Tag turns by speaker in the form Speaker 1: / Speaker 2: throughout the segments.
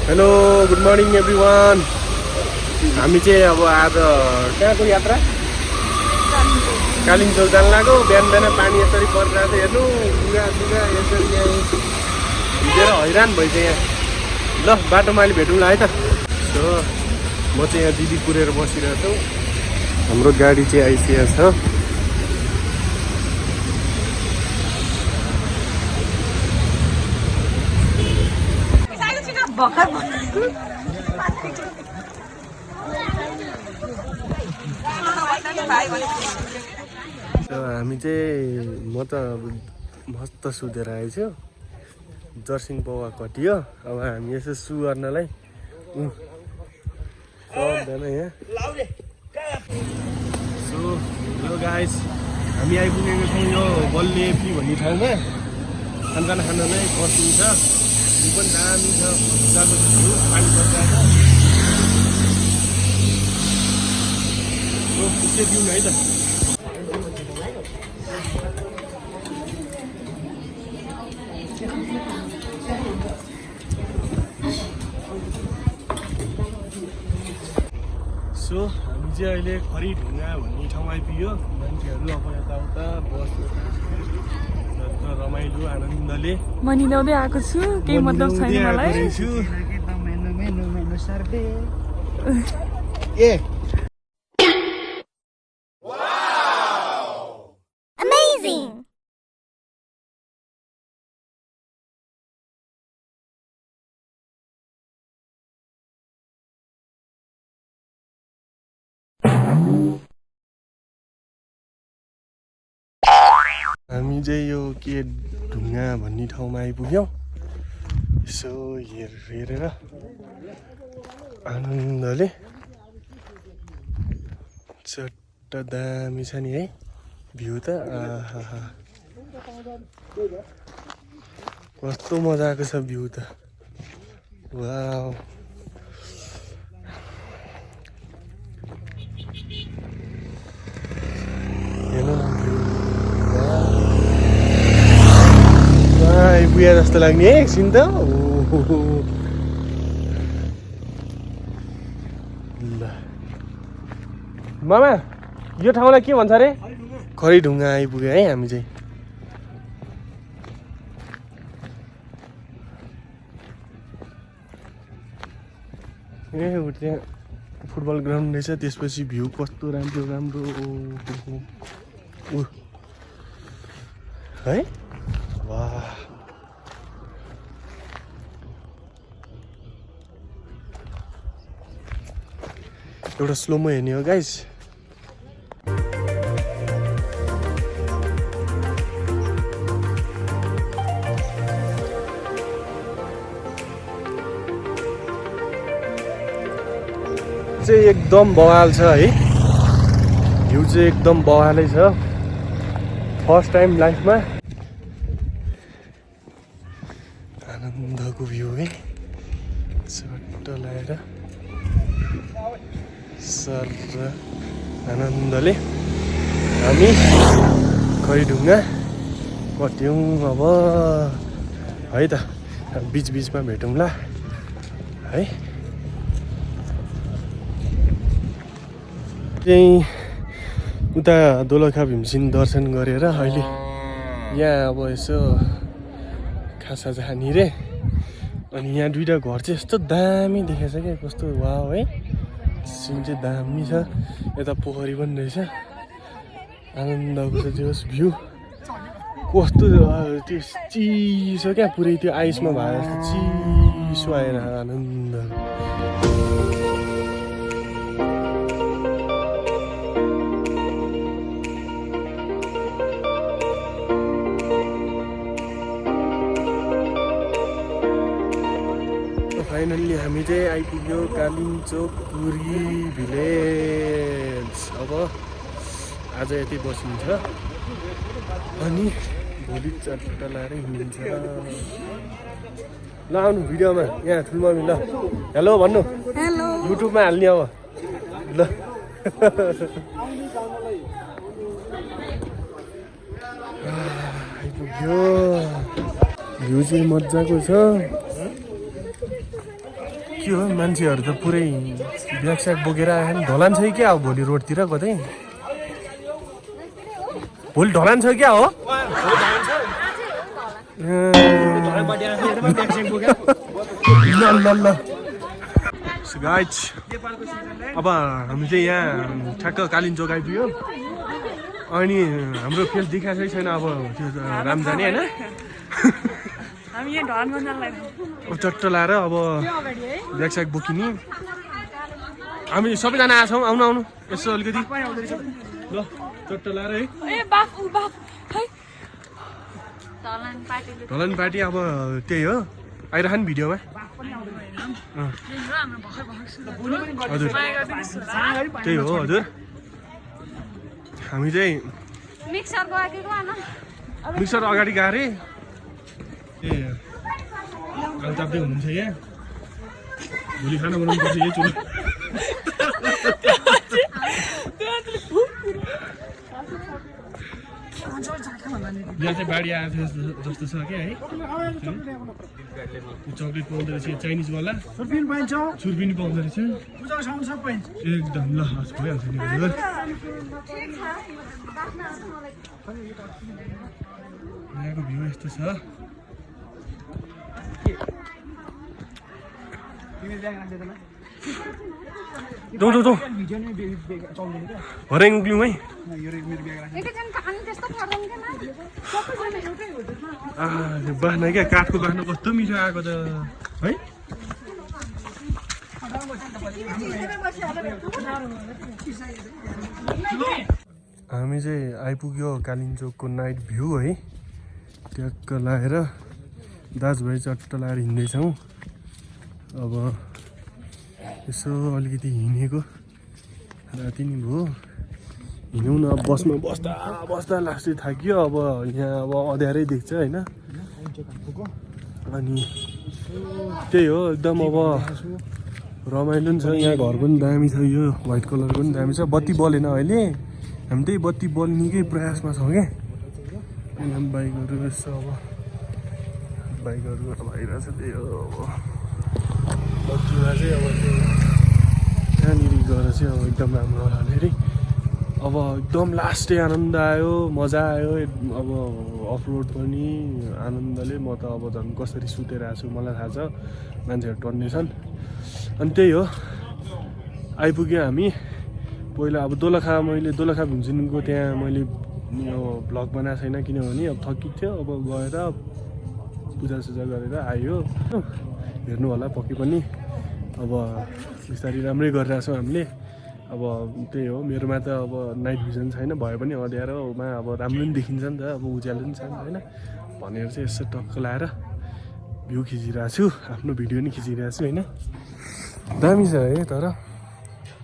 Speaker 1: Hello good morning everyone. हामी चाहिँ अब आज कहाँको यात्रा कालिम्पोङ जान लाग्यो। बिहान बिहान पानी यसरी परिरहेको छ, हेर्नु लुगा सुगा यसरी यहाँ भिजेर हैरान भइसक्यो यहाँ। ल बाटोमा अहिले भेटौँला है त। म चाहिँ यहाँ दिदी कुरेर बसिरहेको छु। हाम्रो गाडी चाहिँ आइसकेको छ। हामी चाहिँ म त मस्त सुतेर आएछु। जर्सिङ पौवा कटियो। अब हामी यसो सु गर्नलाई सबजना यहाँ। सो हेलो गाइस, हामी आइपुगेको छौँ यो बल्लेपी भन्ने ठाउँमा। खानखाना खानलाई बसिन्छ, भ्यू पनि दामी छ। जाको भ्यू पानी परिरहेको छ। दिउँ है त। सो हामी चाहिँ अहिले खरिढुङ्गा भन्ने ठाउँ आइपुग्यो। मान्छेहरू अब यताउता बस्नु रमाइलो आनन्दले
Speaker 2: मनिलाउँदै आएको छु। केही मतलब छैन मलाई।
Speaker 1: हामी चाहिँ यो के ढुङ्गा भन्ने ठाउँमा आइपुग्यौँ। यसो हेरेर आनन्दले चट्ट दामी छ नि है भ्यू त। आहा कस्तो मजाको छ भ्यू त। वाउ हेर्नु न भ्यू आइपुगे जस्तो लाग्ने है एकछिन त। ल मामा यो ठाउँलाई के भन्छ अरे? खरिढुङ्गा आइपुग्यो है हामी चाहिँ। ए त्यहाँ फुटबल ग्राउन्ड रहेछ। त्यसपछि भ्यू कस्तो राम्रो राम्रो है। वाह एउटा स्लोमो हेर्ने हो गाइस। चाहिँ एकदम बवाल छ है। भ्यू चाहिँ एकदम बवालै छ। फर्स्ट टाइम लाइफमा आनन्दको भ्यू है। चट्ट लगाएर सर आनन्दले हामी खरिढुङ्गा कट्यौँ। अब है त बिचमा भेटौँला है। चाहिँ उता दोलखा भीमसेन दर्शन गरेर अहिले यहाँ अब यसो खासा जाने रे। अनि यहाँ दुईवटा घर चाहिँ यस्तो दामी देखेछ क्या, कस्तो वाउ है। सिन चाहिँ दामी छ। यता पोखरी पनि रहेछ। आनन्दको छ त्यो भ्यू। कस्तो त्यो चिसो क्या, पुरै त्यो आइसमा भए जस्तो चिसो आएर आनन्द। फाइनल्ली हामी चाहिँ आइपुग्यो कालिम्चोक पुरी भिलेज। अब आज यति बसिन्छ अनि भोलि चट्ट लाएर हिँडिन्छ। ल आउनु भिडियोमा यहाँ ठुलो मम्मी। ल हेलो भन्नु,
Speaker 2: हेलो
Speaker 1: युट्युबमा हाल्ने अब। ल आइपुग्यो। भ्यू चाहिँ मजाको छ। के हो मान्छेहरू त पुरै ब्यागस्याग बोकेर आयो नि ढलान छ कि क्या हो भोलि रोडतिर कतै भोलि ढलान छ क्या हो ल गाइज अब हामी चाहिँ यहाँ ठ्याक्क कालिम्पोङ आइपुग्यो अनि हाम्रो फेस देखाएकै छैन अब त्यो राम जाने होइन
Speaker 2: हामी यहाँ ढलान बजारलाई
Speaker 1: अब चट्ट लाएर अब ब्यागस्याग बोकिने हामी सबैजना आएको छौँ आउनु आउनु यसो अलिकति ल चट्ट लाएर है
Speaker 2: ए बाफ उ बाफ है
Speaker 1: ढलान पार्टी अब त्यही हो आइरह नि भिडियोमा हजुर त्यही हो हजुर हामी चाहिँ मिक्सर अगाडि गएर ए आलु ताप्दै हुनुहुन्छ यहाँ भोलि खाना बनाउनु पर्छ यही चुलो यहाँ चाहिँ बाढी आएको थियो जस्तो छ क्या है चक्लेट पाउँदो रहेछ चाइनिजवाला छुर्पिनी पाउँदो रहेछ एकदम ल हस् भइहाल्छ नि हजुर यहाँको भ्यू यस्तो छ हराइ उक्ल्यौँ है बाख्ना क्या काठको बाख्ना कस्तो मिठो आएको त है हामी चाहिँ आइपुग्यो कालिम्पोङको नाइट भ्यू है ट्याक्क लाएर दाजुभाइ चट्ट लाएर हिँड्दैछौँ अब यसो अलिकति हिँडेको राति नि भयो हिँडौँ न अब बसमा बस्दा बस्दा लास्टै थाक्यो अब यहाँ अब अँध्यारै देख्छ होइन अनि त्यही हो एकदम अब रमाइलो नि छ यहाँ घर पनि दामी छ यो व्हाइट कलरको पनि दामी छ बत्ती बलेन अहिले हामी त्यही बत्ती बल्नेकै प्रयासमा छौँ क्या यहाँ बाइकहरू यसो अब बाइकहरू भइरहेछ त्यही हो अब बत्तीमा चाहिँ अब त्यहाँनिर गएर चाहिँ अब एकदम राम्रो होला अरे अब एकदम लास्टै आनन्द आयो मजा आयो अब अफरोड पनि आनन्दले म त अब झन् कसरी सुतेर आएको छु मलाई थाहा छ मान्छेहरू टन्ने छन् अनि त्यही हो आइपुग्यो हामी पहिला अब मैले दोलखा भीमसेनको त्यहाँ मैले यो भ्लग बनाएको छैन किनभने अब थकित थियो अब गएर पूजासुजा गरेर आयो हेर्नु होला पक्कै पनि अब बिस्तारै राम्रै गरिरहेको छौँ हामीले अब त्यही हो मेरोमा त अब नाइट भिजन छैन भए पनि अँध्यारोमा अब राम्रो पनि देखिन्छ नि त अब उज्यालो पनि छ नि होइन भनेर चाहिँ यसो टक्क लाएर भ्यू खिचिरहेको छु आफ्नो भिडियो नि खिचिरहेको छु होइन दामी छ है तर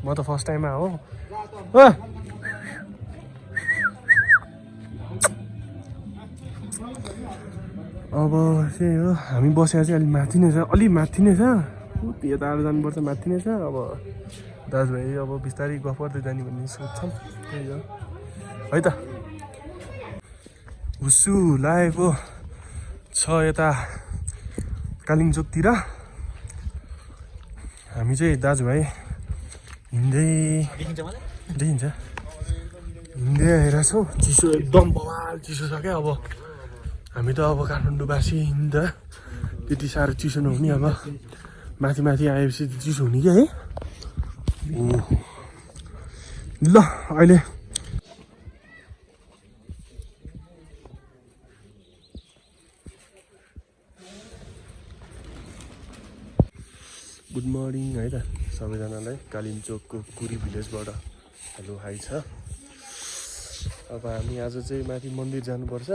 Speaker 1: म त फर्स्ट टाइममा हो अब त्यही हो हामी बसेर चाहिँ अलिक माथि नै छ अलिक माथि नै छ त्यो टाढो जानुपर्छ माथि नै छ अब दाजुभाइ अब बिस्तारै गफ गर्दै जाने भन्ने सोच्छौँ त्यही हो है त हुस्सु लागेको छ यता कालिम्पोङतिर हामी चाहिँ दाजुभाइ हिँड्दै हिँड्छ हिँड्दै आइरहेछौँ चिसो एकदम बवाल चिसो छ क्या अब हामी त अब काठमाडौँवासी नि त त्यति साह्रो चिसो नहुने अब माथि माथि आएपछि चिसो हुने क्या है ल अहिले गुड मर्निङ है त सबैजनालाई कालिम्पोङको कुरी भिलेजबाट हेलो हाई छ अब हामी आज चाहिँ माथि मन्दिर जानुपर्छ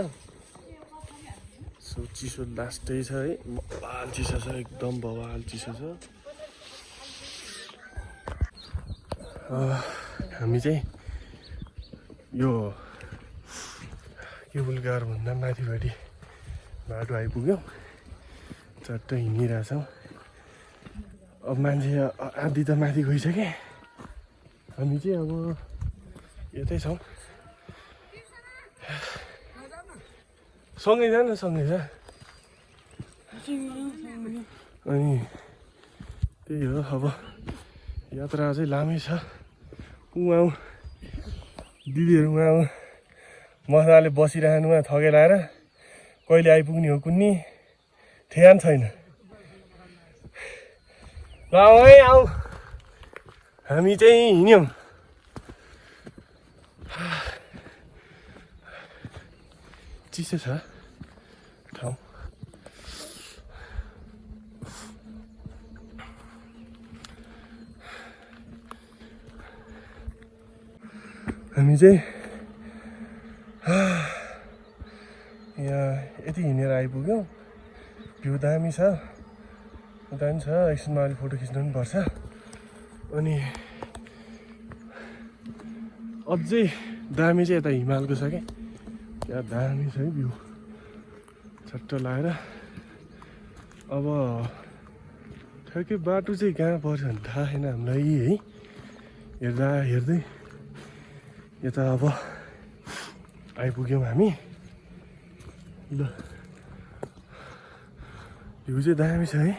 Speaker 1: सो चिसो लास्टै छ है बवाल चिसो छ एकदम बवाल चिसो छ हामी चाहिँ यो केबुल कार भन्दा माथिपट्टि बाटो आइपुग्यो चट्ट हिँडिरहेछौँ अब मान्छे आधी त माथि गइसक्यो हामी चाहिँ अब यतै छौँ सँगै जा न सँगै जा अनि त्यही हो अब यात्रा अझै लामै छ उहाँ दिदीहरू उहाँ मजाले बसिरहनुमा थगे लाएर कहिले आइपुग्ने हो कुन्नी ठेगान छैन ल है आऊ हामी चाहिँ हिँड्यौँ चिसो छ ठाउँ हामी चाहिँ यहाँ यति हिँडेर आइपुग्यौँ भ्यू दामी छ एकछिनमा अहिले फोटो खिच्नु पनि पर्छ अनि अझै दामी चाहिँ यता हिमालको छ क्या क्या दामी छ है भ्यू छट्ट लगाएर अब ठ्याक्कै बाटो चाहिँ कहाँ पर्छ भने थाहा छैन हामीलाई है हेर्दै यता अब आइपुग्यौँ हामी ल भ्यू चाहिँ दामी छ है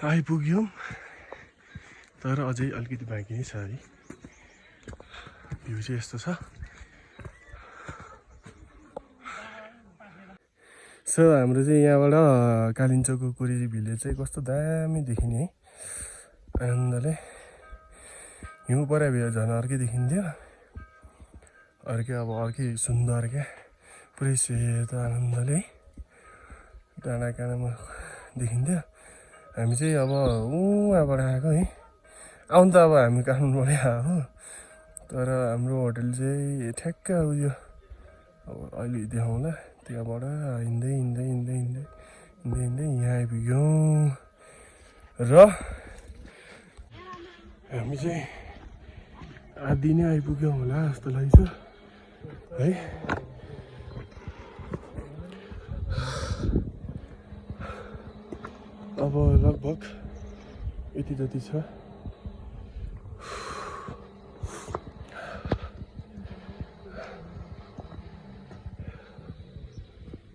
Speaker 1: आइपुग्यौँ तर अझै अलिकति बाँकी नै छ है भ्यू चाहिँ यस्तो छ सो हाम्रो चाहिँ यहाँबाट कालिम्पोङको कोरेरी भिलेज चाहिँ कस्तो दामी देखिने है आनन्दले हिउँ पऱ्यो भए झन् अर्कै देखिन्थ्यो अर्कै सुन्दर क्या पुरै सेतो आनन्दले डाँडा काँडामा देखिन्थ्यो हामी चाहिँ अब उहाँबाट आएको है आउनु त अब हामी काठमाडौँबाटै आएको तर हाम्रो होटल चाहिँ ठ्याक्क उयो अब अहिले देखाउँला त्यहाँबाट हिँड्दै यहाँ आइपुग्यौँ र हामी चाहिँ आधी नै आइपुग्यौँ होला जस्तो लाग्छ है अब लगभग यति जति छ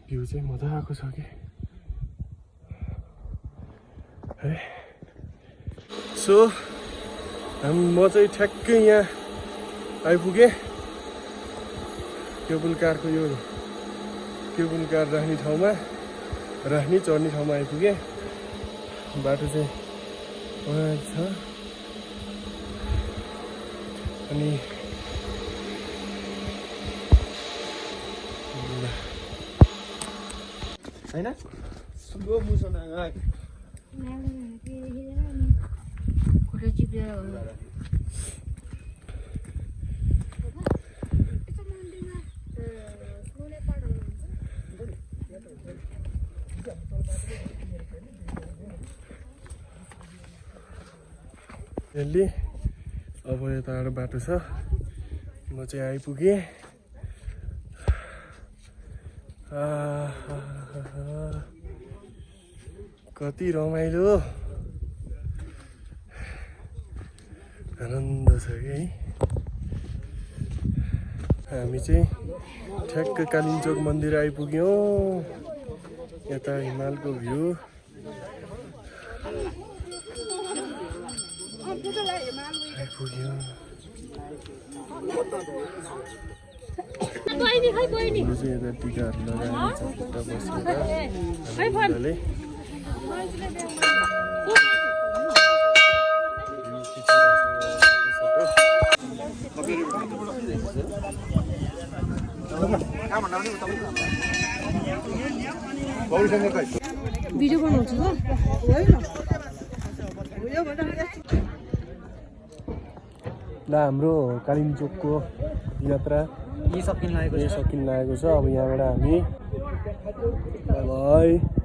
Speaker 1: भ्यू चाहिँ मजाको छ कि है सो म चाहिँ ठ्याक्कै यहाँ आइपुगेँ केबुल कारको यो केबुल कार राख्ने ठाउँमा चढ्ने ठाउँमा आइपुगेँ बाटो चाहिँ वहाँ छ अनि हैन सुगो मुसन यसले अब यताबाट बाटो छ म चाहिँ आइपुगेँ कति रमाइलो आनन्द छ कि है हामी चाहिँ ठ्याक्क कालिम्पोङ मन्दिर आइपुग्यौँ यता हिमालको भ्यू आइपुग्यौँ यता टिकाहरू लगाएर चट्ट बसेर
Speaker 2: भिडियो बनाउँछु
Speaker 1: ल हाम्रो कालिम्पोङको यात्रा सकिन लागेको छ अब यहाँबाट हामी बाई